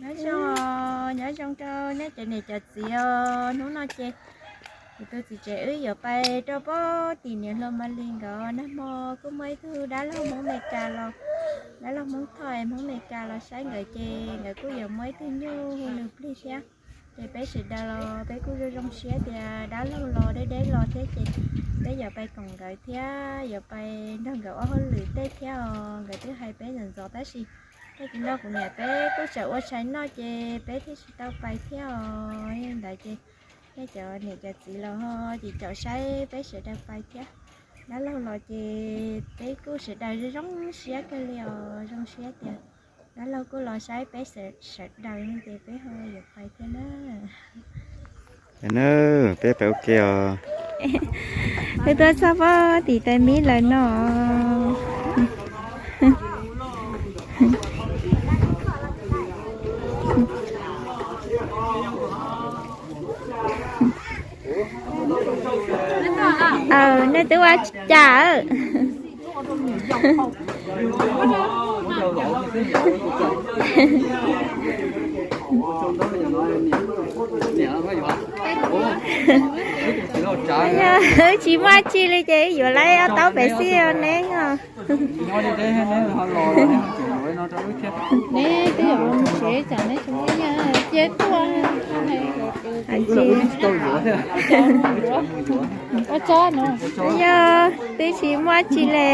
Nyob zoo, nyob zoo rau nej cov niam cov txiv os. Hnub no ces kuv tus txiv tsev wb yuav pais rau pem tim niam hluas Malis nkawd. Nag hmo kuj muaj ib tug dab laug Hmoob Amelikas los, dab laug Hmoob Thoj Hmoob Amelikas los saib nkawd ces nkawd kuj yuav muaj ib tug nyuj hu nws plig thiab. Ces peb sawv daws los peb kuj zoo zoo siab tias dab laug los deb deb los thiab ces peb yuav pais koom nkawd thiab yuav pais nrog nkawd ua hauj lwm tej thiab os. Nkawd twb hais peb ntxov ntxov tab sis tag kis no kuv niam peb kuj tseem ua tshais noj ces peb thiaj tsis tau pais thiab os. Yog li ntawd ces nej cov niam cov txiv los ho ces caum saib peb sawv daws pais thiab. Dab laug los ces peb kuj sawv daws zoo zoo siab kawg li os, zoo siab tias dab laug kuj los saib peb sawv daws no ces peb ho yuav pais thiab na. Peb pais ua ke os. Wb tuaj txog pem tim tais mib lawm no. Nej twb ua cas? Wb tsis muaj tsi li ces wb yuav lawm ob taub Pepsi os neb os. Neb twb yuav mus tsev tsam neb tsis muaj nyiaj cia tuaj. Yog twb tsis muaj tsi li,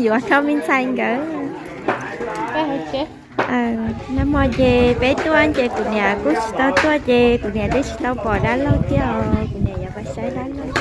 yuav thov me ntxhais nkawd. Nag hmo ces peb tuaj ces kuv niam kuj tsis tau tuaj ces kuv niam twb tsis tau pom dab laug thiab os. Kuv niam yuav pais saib dab laug.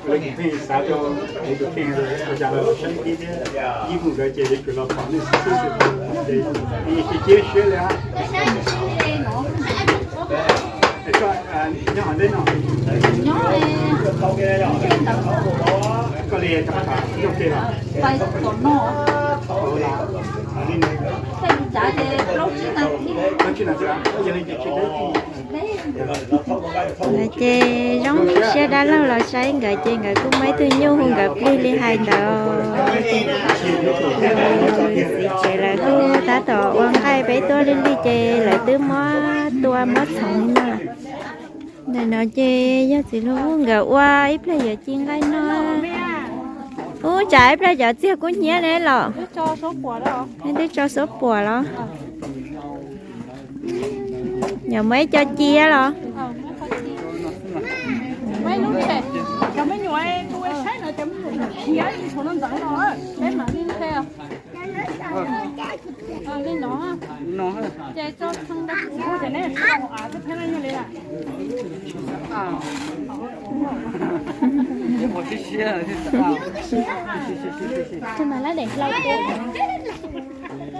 Leej twg pheej xav rau leej twg pheej ua cas los saib thiab, ib hnub ntawd ces yuav tsum los pom nej xwb xwb. Ces cia siab li. Koj nyob qhov ntawd no, koj li rov qab nyob ke los? Plaub tsib nas this. Ces zoo siab dab laug los saib nkawd ces nkawd kuj muaj ib tug nyuj hu nkawd plig li hais ntawd. Txiv tsev lawv kuj tab tom ua nqaij, peb tuaj lig lig ces lawv twb muab tua muab txhoov no. Ntawm no ces yog txiv hluas nkawd ua ib pliag yuav ci nqaij no. Ub, tsam ib pliag cov txiag kub hnyiab ne los? Nej twb tso suab puam los? Yog muaj ib co ci los?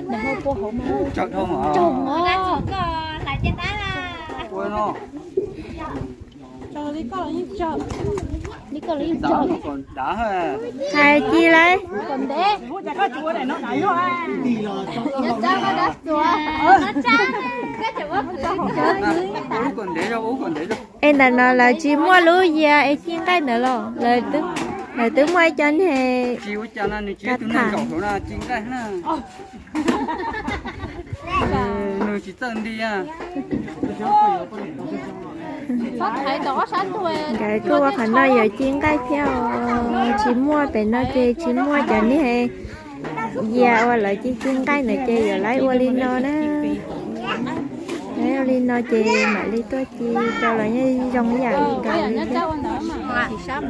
Daim hlau pua hauv mas. Raug os. Li koj los yeej raug. Hais ci lauj. Es ntawm no lawv tsis muaj lub yias es ci nqaij ntawd los? Lawv twb muaj ib co niag kav tham. Nws tsis txawj nti. Nkawd kuj ua qhov no yuav ci nqaij thiab os. Tsis muaj pem no ces tsis muaj cov niag yias uas lawv ci ci nqaij ntawd ces yuav lawv ua li no na. Lawv ua li no ces mam li tuaj ci rau los yeej zoo ib yam li nkawd li thiab.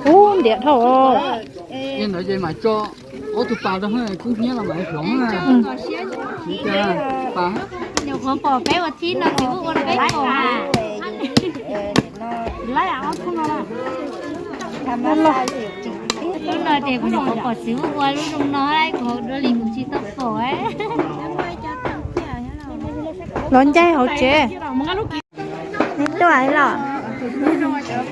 Ub, ntiav dhau. Ntawd ces mam tso ob tug pas rau kub hnyiab los mam hloov na. Nyuam qhuav pom peb ua txhib no txiv ua peb pom. Lub no ces kuv nyuam qhuav pom txiv ua lub zoo no, kuv dua li kuv tsis tau pom. Tos ncaig hauv tsev. Neb tuaj los? Hnub no kuv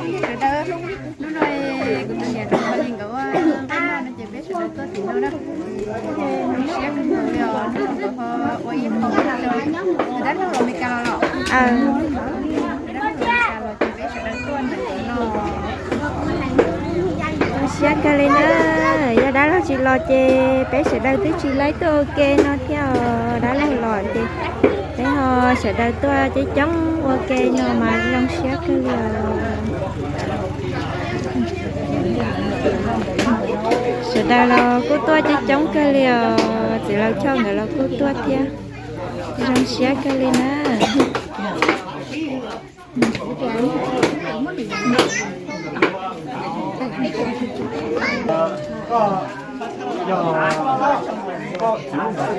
tus niam thiab nkawd ua nqaij noj no ces peb sawv daws tuaj tim no na. Zoo siab kawg nkaus li os, hnub no nkawd ho ua ib qho rau tus dab laug los Meskas los los. Tus dab laug los Meskas los ces peb sawv daws tuaj ntawm no. Zoo siab kawg li na, yog dab laug tsis los ces peb sawv daws twb tsis laib tuaj ua ke no thiab os. Dab laug los ces peb ho sawv daws tuaj coob coob ua ke no mas zoo siab kawg li os. Sawv daws los kuj tuaj coob coob kawg li os, txiv laus Choj nkawd los kuj tuaj thiab. Zoo siab kawg li na.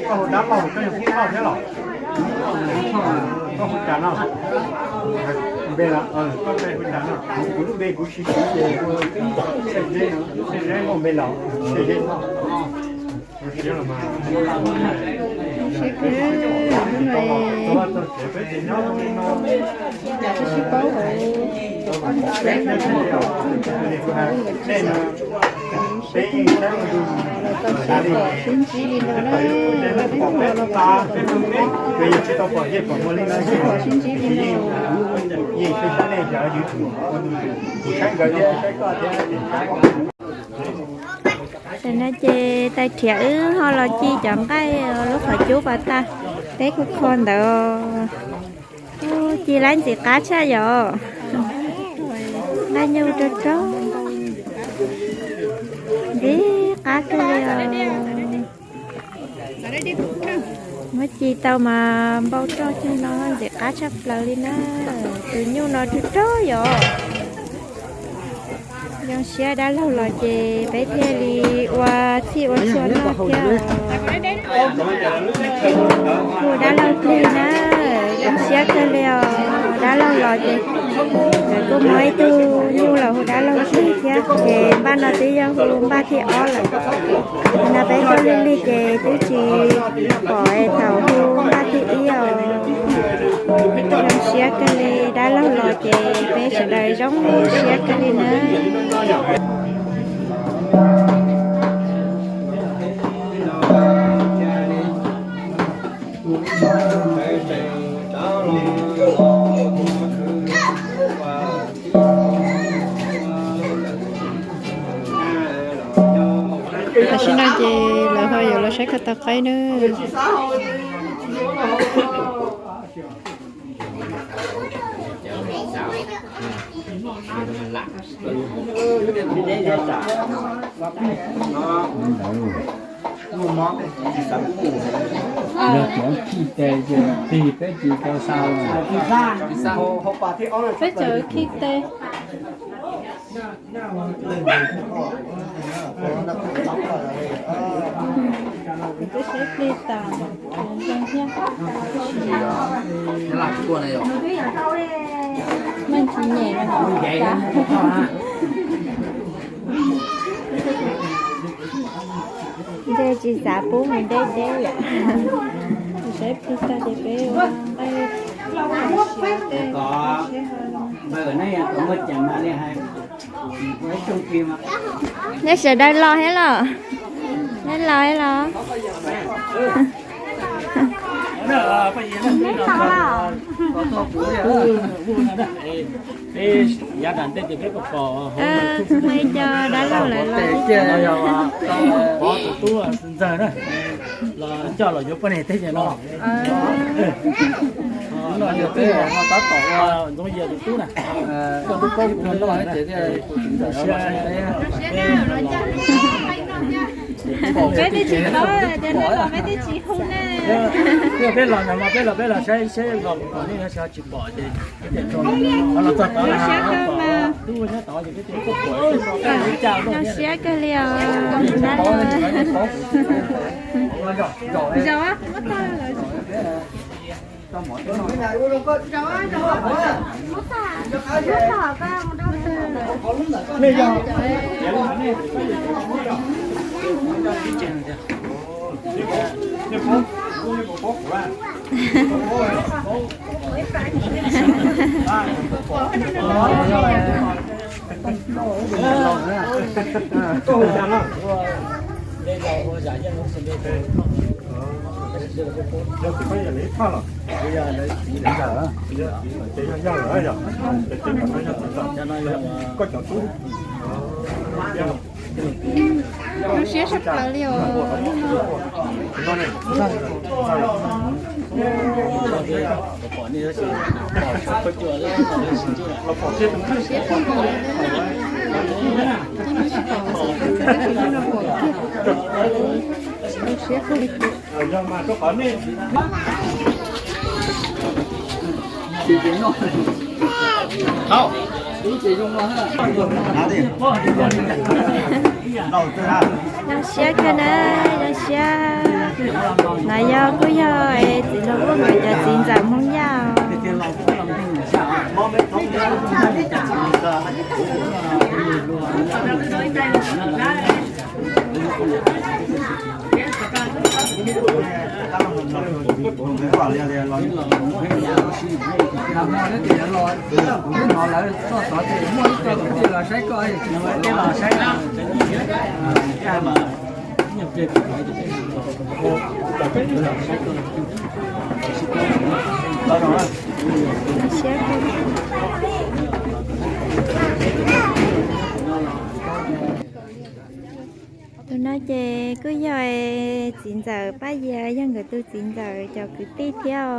Koj hu dab laug, koj yog tub noj thiab los? Koj hu cas no? Npe los, koj npe hu cas no? Kuv lub npe kuv tsis siv ces hu Txhiaj Zeb, Txhiaj Zeb, koj npe los Txhiaj Zeb. Zoo siab kawg, hnub no tsis sib paub hauv nkawd tau sib pom sib ntsib li no na, peb ho los pom, sib pom sib ntsib li no. Tam no ces tais Rhiav wb ho los ci cov nqaij lub qhov cub pas tas, peb kho kho ntawd. Ub, ci laib ntxim qab tshaj yom. Nqaij nyuj rog rog, ntxim qab kawg li os. Muab ci tau mas npau roj cag no ntxim qab tshaj plaws li na. Tus nyuj no rog rog yom. Zoo siab dab laug los ces peb thiaj li ua txhij ua txhua noj thiab. Hu dab laug plig na, zoo siab kawg li os. Dab laug los ces nkawd kuj muab ib tug nyuj los hu dab laug plig thiab. Ces npaj no twb yog hu npaj thib ob lawm. No peb tuaj lig lig ces twb tsis pom es thaum hu npaj thib ib os. Zoo siab kawg li, dab laug los ces peb sawv daws zoo siab kawg li na. Tam sim no ces lawv ho yuav los saib koj tau qaib nawb. Yog cov khij tes ces tig peb tsis tau xa. Peb cov khij tes. Kuv twb saib plig tas ntawm kuv ntoo thiab. Meej tsis nyem los. Ntshe tsis xav pub mus deb deb lawm. Kuv saib plig tas ces peb ua nqaij siav tej siab. Neb sawv daws los thiab los? Neb los thiab los? Peb yav nram ntej ces peb pom pom hauv, cov dab laug lawv los. Pov tus tub ntxawg na, los coj los yuav poj niam teb chaws no. Hnub no yog peb tab tom ua Ntxoov Yias tus tub na, koj tub paub tus no na ces thiaj tus txiv ntxawm no los saib peb. Peb twb tsis paub, peb twb tsis hu ne. Peb los no mas peb los, peb los saib seb los pom nej no, tsis pom ces peb tias tso los txog tod, tub nyob tod ces peb tias pom. Zoo siab kawg li os. Zaum, muab tag lawm. Zoo siab tshaj plaws li os. Zoo siab tshaj plaws li. Zoo siab kawg li. Zoo siab kawg na, zoo siab. No yog kuj yog es txiv hluas Vuj nkawd cov txiv ntxawm Hmoob Yaj os. Tus no ces kuj yog txiv ntxawm Paj Yias, yog nkawd tus txiv ntxawm cov kwv tij thiab os.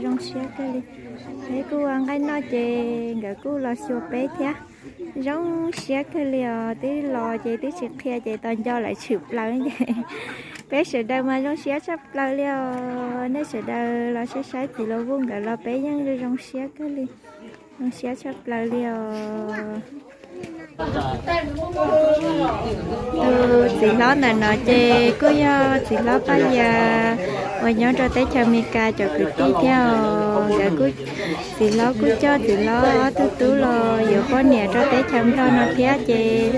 Zoo siab kawg li. Peb kuj ua nqaij noj ces nkawd kuj los xyuas peb thiab. Zoo siab kawg li os, twb los ces twb tsis qhia ces tos nco lawv tshwm plaws ces peb sawv daws mas zoo siab tshaj plaws li os. Nej sawv daws los saib saib txiv hluas Vuj nkawd los peb yeej zoo siab kawg li, zoo siab tshaj plaws li os. Tus txiv hlob ntawm no ces kuj yog txiv hlob Paj Yias uas nyob rau teb chaws Amelikas cov kwv tij thiab os. Nkawd kuj, txiv hlob kuj coj txiv hlob ob tug tub los yuav poj niam rau teb chaws Nplog no thiab ces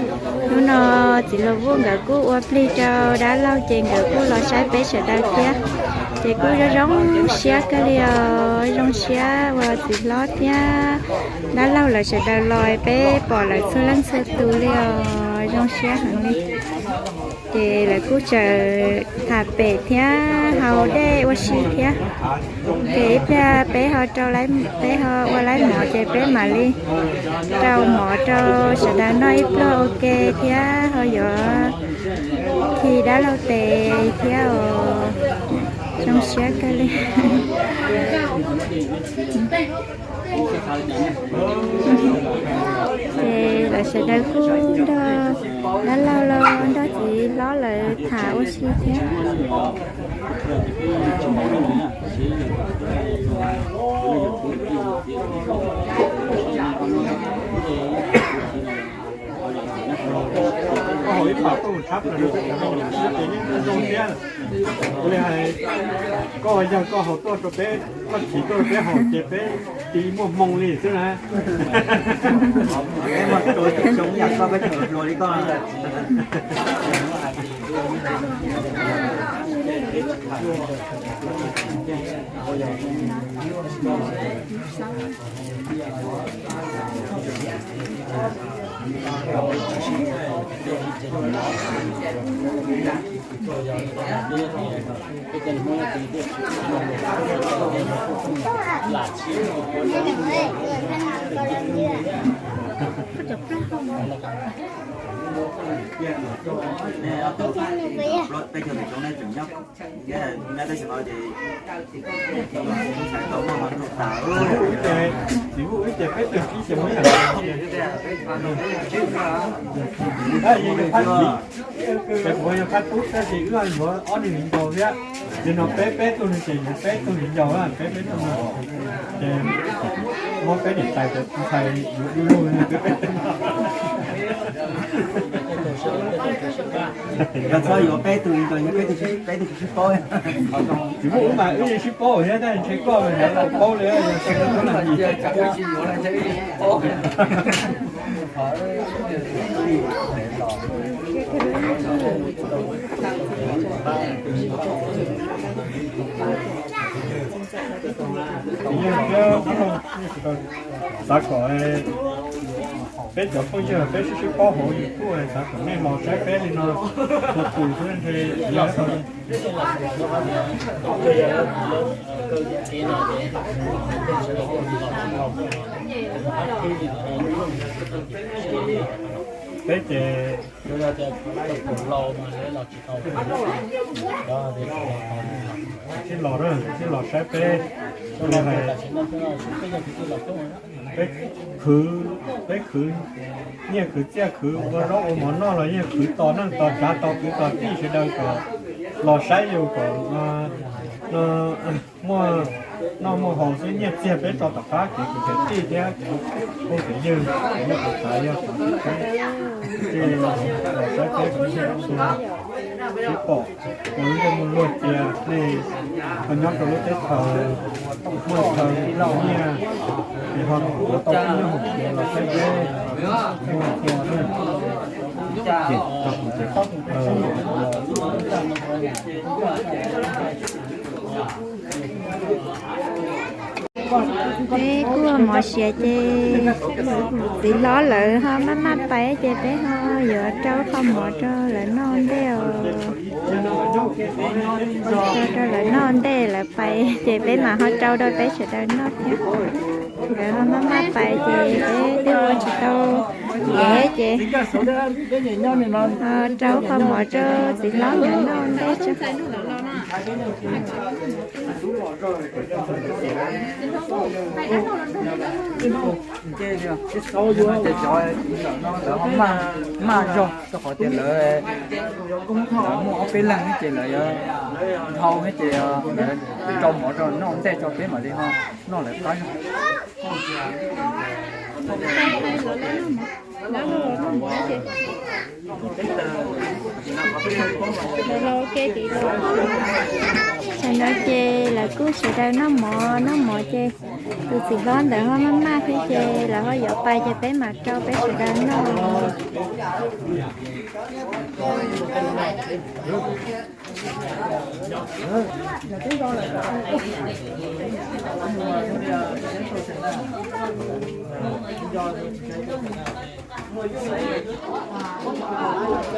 hnub no txiv hluas Vuj nkawd kuj ua plig rau dab laug ces nkawd kuj los saib peb sawv daws thiab. Ces kuj zoo zoo siab kawg li os, zoo siab uas txiv hlob thiab dab laug lawv sawv daws los peb pom lawv txhua leej txhua tus li os, zoo siab heev li. Ces lawv kuj tseem tham pem thiab haus dej ua si thiab. Ces ib pliag peb ho rau, peb ho ua laib mov ces peb mam li rau mov rau sawv daws noj ib pluag ua ke thiab ho yuav khi dab laug tes thiab os. Zoo siab kawg li. Ces lawv sawv daws kuj nrog dab laug los nrog txiv hlob lawv tham ua si thiab. Koj haus ib pam tuaj mus tshab plaws rau peb cov no, peb yeej zoo siab. Ua li hais, koj yog koj haus tuaj rau peb, koj tsis tuaj rau peb haus ces peb tsis muaj hmoo li xwb na. Peb muaj tua tsis xyoo ib yam koj, peb tseem hluas li koj. Txiv Vuj wb ces peb tug tsib xyoo ib yam. Yog yog phab tsib, ces kuv yog phab tub tab sis wb yuav ob niag viv ncaus thiab. Ces no peb peb tug no ces yuav peb tug viv ncaus, peb peb tug no. Ces muab peb niam tais cov ntxhais yuav du lug peb peb tug no. Yog txhob yuav peb tug viv ncaus, peb tug, peb tug sib paub. Tsis muaj wb mas wb yeej sib paub thiab, tab sis ntshe koj mas yuav tau paub li, yog tsis paub na. Xav kom peb cov phooj ywg peb sib sib paub hauv YouTube, xav kom nej los saib peb li no txhua tus xwb ntshe. Peb ces sib los, sib los saib peb, peb khwv, peb khwv nyiaj khwv txiaj, khwv ua zaub ua mov noj los yeej khwv tos neej tos tsav tos kwv tos tij sawv daws kom los saib yus kom muaj noj muaj haus xwb. Nyiaj txiag peb tso tom qab, kev kwv kev tij thiab kev phooj kev ywg, kev noj kev tsav yog qhov tseem ceeb. Los saib peb kom sib pom, ua lub ntiaj muaj luag cia, nej ho nyob rau lub teb chaws muaj chaw nyiaj, es ho tau peb nyob hauv ces los saib peb muaj cia. Peb kuj ua mov siav ces txiv hlob lawv ho maj maj pais ces peb ho yuav rau qhov mov rau lawv noj ntej os. Rau rau lawv noj ntej lawv pais ces peb mam ho rau rau peb sawv daws noj thiab. Lawv ho maj maj pais ces peb twb ua tsis tau ntev ces ho rau qhov mov rau txiv hlob nkawd noj ntej tso. Ces cov no lawv ho maj zog rau qhov tias lawv muaj ob peb leeg thiab ces lawv yuav dhau thiab ces lawv rau mov rau noj ntej tso peb mam li ho noj lawv qab zog. Tam no ces lawv kuj sawv daws noj mov, noj mov ces tus txiv hlob ntawd ho maj maj thiab ces lawv ho yuav pais ces peb mam rau peb sawv daws noj.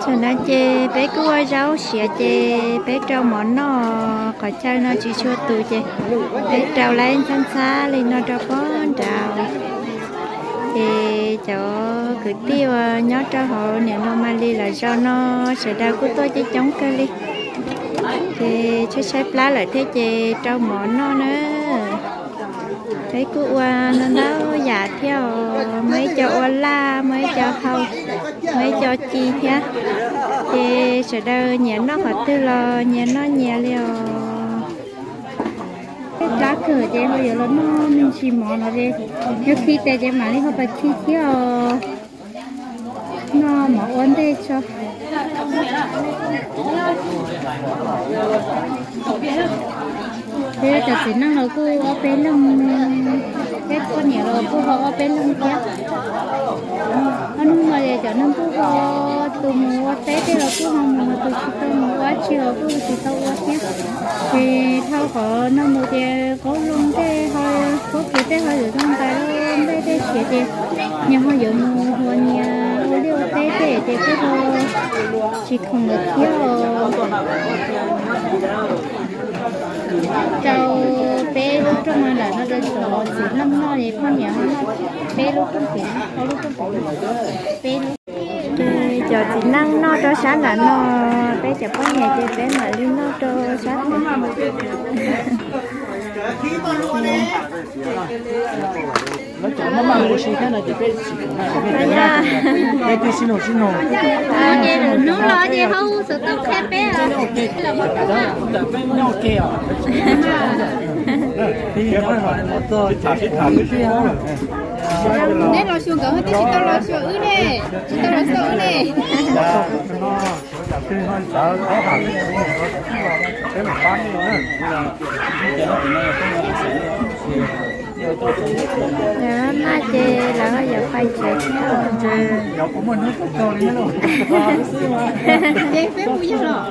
Tam no ces peb kuj ua zaub siav ces peb rau mov noj, qhov chaw no tsis tshua tus ces peb rau lawv ntxhab ntxhab li no rau pog nraud. Ces cov kwv tij uas nyob rau hauv niam no mas li lawm zaum no sawv daws kuj tuaj coob coob kawg li. Ces tshaib tshaib plab lawm thiab ces rau mov noj na. Peb kuj ua ntau ntau yam thiab os, muaj ib co ua laj, muaj ib co hau, muaj ib co ci thiab. Ces sawv daws nyiam noj qhov twg los nyiam noj nyiam li os. Plab kawg ces ho yuav los noj me ntsis mov no ces yog khi tes ces mam li ho pais khi thiab os. Noj mov ua ntej tso. Peb cov txiv neej los kuj ob peb leeg, peb poj niam los kuj ho ob peb leeg thiab. Ob hnub no ces cov neeg kuj ho, tus mus ua teb tej los kuj ho mus, tus tsis tau mus ua dab tsi los kuj tsis tau ua thiab. Ces dhau qhov no mus ces qaub loo tej ho, qaub kwv tej ho yuav zoo ntais loo npej tej siav ces nyias ho yuav mus ua nyias ua liaj ua teb tej ces peb ho tsis khoom lawm thiab os. Rau peb lub rooj no lawm no rau cov txiv neej noj es poj niam ho noj peb lub rooj pem, ob lub rooj pem, peb lub. Ces cov txiv neej noj rau sab nram no, peb cov poj niam ces peb mam li noj rau sab pem. Hnub no ces ho xov tooj qhia peb. Neb los xyuas nkawd, twb tsis tau los xyuas wb ne, tsis tau los xyuas wb ne. Lawv maj ces lawv yuav pais tsev thiab. Ces peb mus yog los.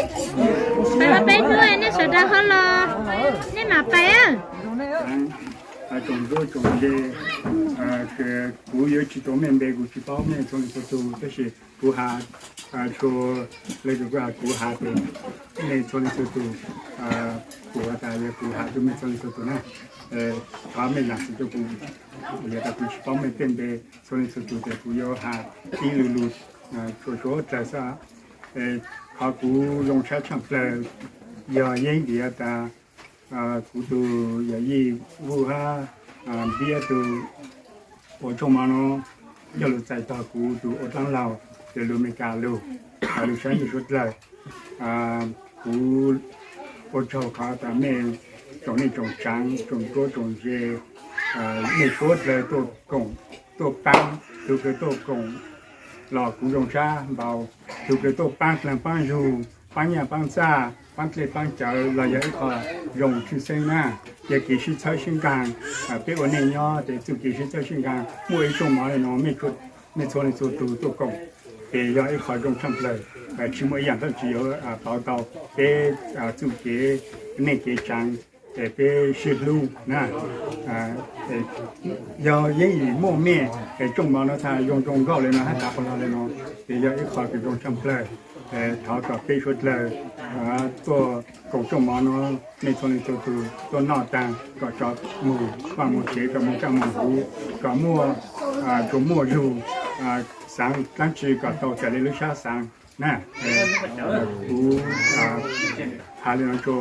Peb peb hnub nej sawv daws ho los, nej mam pais. Tsoom nruab tsoom ze, kuv yuav tsis tuav mej npe, kuv tsis paub mej txhua leej txhua tus, tab sis kuv has, txhua leej txhua tus kuv has tias mej txhua leej txhua tus, kuv has tas yog kuv has rau mej txhua leej txhua tus na. Thov mej zam txim rau kuv, yog tas kuv tsis paub mej tej npe txhua leej txhua tus ces kuv yuav has ib lu lus txhua suav dlawg xwb. Qhov kuv zoo sab tshaaj plawg yog yeeb vim tas kuv tus yawm yij Vuj hab Npiab tug ua tsooj mov no coj lug txais tog kuv tus ua dlaab laug, ces lug Amelikas lug, lug saib mej suav dlawg. Kuv ua tsaug qhov tas mej tsoom neej tsoom tsaav, tsoom nruab tsoom ze, mej suav dlawg tuaj koom, tuaj paab, tug kws tuaj koom los kuv zoo sab npaum, tug kws tuaj paab dlaag paab zug, paab nyaj paab txaj, paab dlej paab cawv los yog ib qho zoo tshwj xeeb na. Yog kev sib txhawb sib nkaag, peb ua neej nyob ces txuj kev sib txhawb sib nkaag, muaj ib tsooj mov le no, mej txhua leej txhua tug tuaj koom, ces yog ib qho zoo tshaaj plawg, tsis muaj ib yaam dlaab tsi yuav pauv tau peb txuj kev neej kev tsaav, es peb sib hlub na. Yog yeeb yim muaj mej es tsooj mov no txhaj zoo zoo nkauj le no hab tas qhov no le no, ces yog ib qho kws zoo tshaaj plawg. Thov kom peb suav dlawg tuaj koom tsooj mov no, mej txhua leej txhua tug tuaj noj taag kom tso moog vaaj moog tsev, tso moog tsaaj moog huv, kom muaj tsuas muaj zug, xaav dlaab tsi kom tau raws le lub sab xaav na. Kuv has le no rua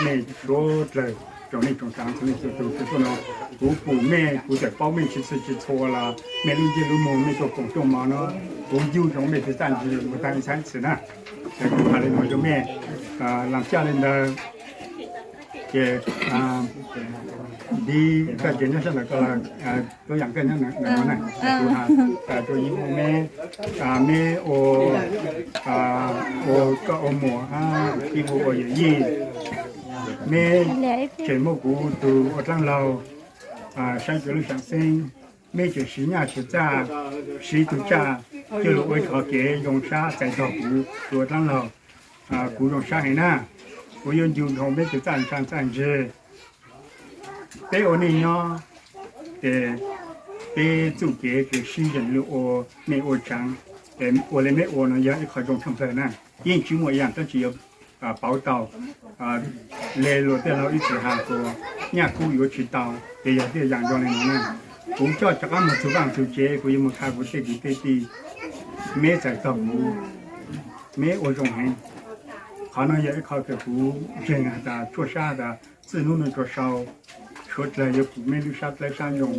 mej suav dlawg tsoom neej tsoom tsaav txhua leej txhua tug tuaj no, kuv pum mej, kuv txawm paub mej tsis txhua tsis txhua los mej lub ntsej lub muag, mej tuaj koom tsooj mov no, kuv ncu ntsoov mej txhua txaj ntsis mus taag ib txhab txhia na. Es kuv has le no rua mej, laam caj le ntawd, ces Npiab koj ces nyob sab ntawm ko lawm, tuab yaam koj nyob ntawm no na, kuv has rua Yij Vuj, meb, meb ua, ua koj ua muam hab Yij Vuj ua yawm yij, meb tseem muab kuv tug ua dlaab laug saib rua lub saam xeeb, meb tseem siv nyaj siv txaj, siv tug tsaj coj lug ua ib qho kev zoo sab txais tog kuv tug ua dlaab laug. Kuv zoo sab heev na, kuv yuav ncu ntsoov meb txhua txaj ntsis, peb ua neej nyob, ces peb txuj kev kws sib yeem lug ua neej ua tsaav, ua le meb ua no yog ib qho zoo tshaaj plawg na. Yeej tsis muaj ib yaam dlaab tsi yuav pauv tau. Le luag tej laug ib txwm has tas nyaj kub yuav tsis tau, ces yog tej yaam zoo le no na. Kuv coj rov qaab moog txug vaaj txug tsev, kuv yuav moog qha kuv tej kwv tej tij, meb txais tog kuv, meb ua zoo heev. Qhov no yog ib qho kws kuv ntseeg has tas tshuaj sab has tas txij nub nuav rua sau, suav dlawg yuav pum meb lub sab dlawb sab zoo,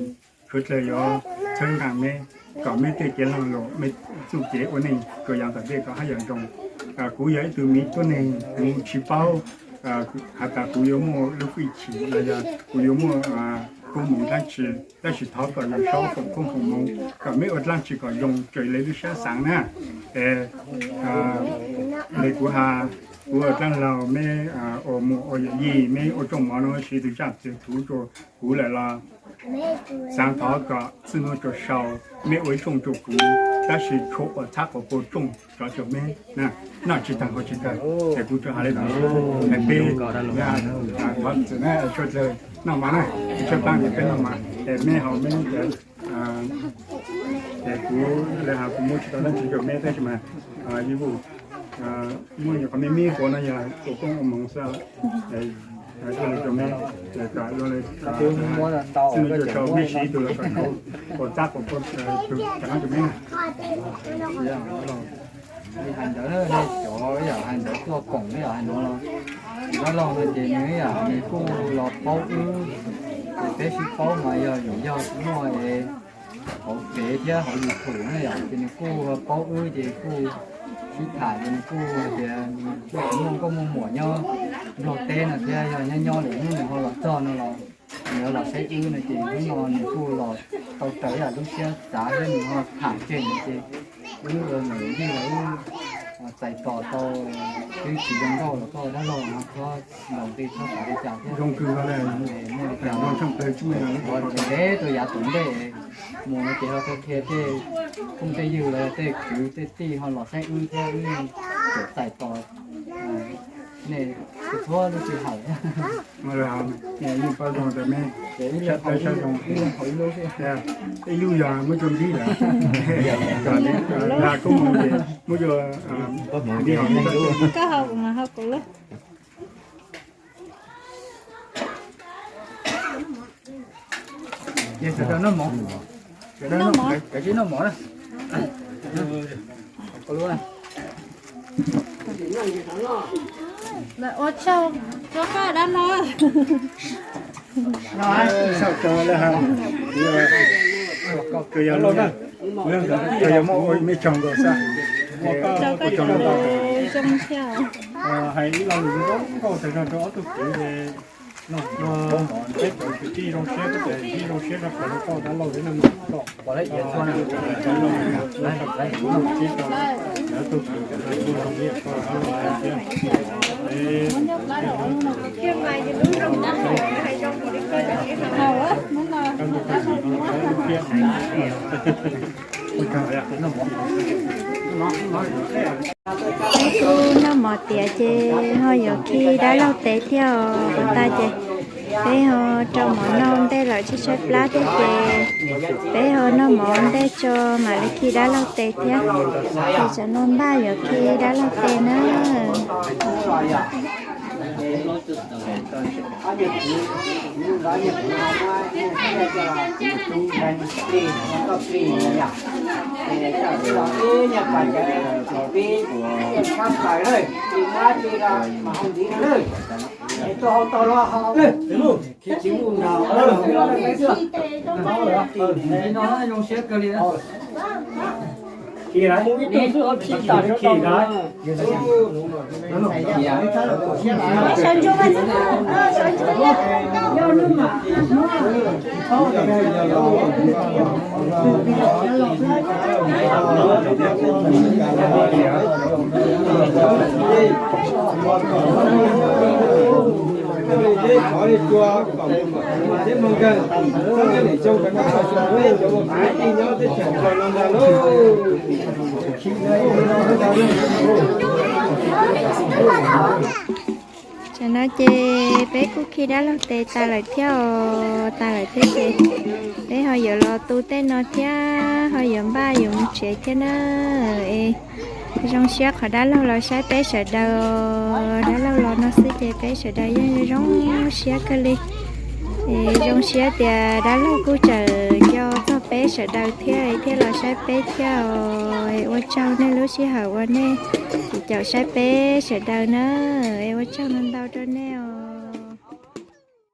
suav dlawg yuav txhawb nqaa meb, kom meb tej kev laag lug, meb txuj kev ua neej rua yaav tom ntej kom hab yam zoo. Kuv yog ib tug miv tuab neeg, kuv tsis paub has tas kuv yuav muaj lub fwj chim los yog kuv yuav muaj koob moov dlaab tsi, tab sis thov kom yawm saub foom koob foom moov kom meb ua dlaab tsi kom zoo raws le lub sab xaav na. Le kuv has, kuv ua dlaab laug, meb ua muam ua yawm yij, meb ua tsooj mov no siv tug tsaj txug huv rua kuv lawm los xaav thov kom txij nuav rua sau meb ua ib tsooj rua kuv, tab sis txhua uas txhab quas puag tsooj rov rua meb. Noj tsis taag haus tsis taag, es kuv tsuas has le nuav, es peb thov txim na, suav dlawg noj mas na, tshaib plab ces peb noj mas, es meb haus meb, es kuv le has kuv muab tsis tau dlaab tsi rua meb tab sis mas Yij Vuj, muaj nyuam qhuav me me quas no yog ua koob ua moov xwb, ua le rua meb, kom ua le, txij nuav rua sau meb siv ib tug los kom txhua uas txhab quas puag tug rov qaab rua meb na. Li hais ntawd, cov ib yam hais ntawd tuaj koom ib yam hais no los, dab laug no ces nws ib yam nws kuj los paub wb, ces peb sib paub mas yog vim yog muaj es hauv fev thiab hauv YouTube na yom, ces nws kuj paub wb ces kuj sib tham ces nws kuj hais tias nws kuj muaj nkauj muaj muam nyob Nplog teb no thiab, yog nyob nyob lwm hnub nws ho los txog no los nws yuav los saib wb no ces hnub no nws kuj los tau raws ib yam lub siab xav thiab nws ho tham tseg no ces wb ua niam yij los wb txais tos tau twb tsis zoo nkauj los koj dab laug no txhob ntaus nqi txhob xav li cas thiab. Zoo kawg le, muaj li cas los tseem ntev rua yav tom ntej mus no ces ho qhia qhia tej phooj tej ywg los tej kwv tej tij ho los saib wb thiab wb tseem txais tos Nej tus phuab lub tsis hawm. Mus los, nej pab zoo rau me, sab tawb sab zoo. Ib lub yog muab cov npib lawm, lag koob mus ces muab cov npib hauv. Koj hau kuv mas hau kuv lub. Noj mov, noj mov, noj mov na. Lawv ua tsaug rau koj dab laug. Tsaug rau lawv, koj yog, koj yog muaj ua me tsaug nkaus xwb. Ua tsaug koj tsaug zoo thiab. Hais ib lo lus zoo nkauj tag zog rau ob tug kwv no, peb cov kwv tij zoo siab, peb cov kwv tij zoo siab rau koj dab laug thiab no. Peb kuj noj mov tiav ces ho yuav khi dab laug tes thiab os. Ua tas ces peb ho rau mov noj ua ntej lawm, tshaib tshaib plab thiab ces peb ho noj mov ua ntej tso mam li khi dab laug tes thiab. Ces tsam no npaj yuav khi dab laug tes na. Tam no ces peb kuj khi dab laug tes tas lawm thiab os, tas lawm thiab ces peb ho yuav los tu tej no thiab ho yuav npaj yuav mus tsev thiab na. Es zoo siab qhov dab laug los saib peb sawv daws, dab laug los no xwb ces peb sawv daws yeej zoo siab kawg li. Es zoo siab tias dab laug kuj tseem nco txog peb sawv daws thiab thiaj los saib peb thiab os. Es ua tsaug nej lub sij hawm uas nej caum saib peb sawv daws na. Es ua tsaug ntau ntau rau nej os.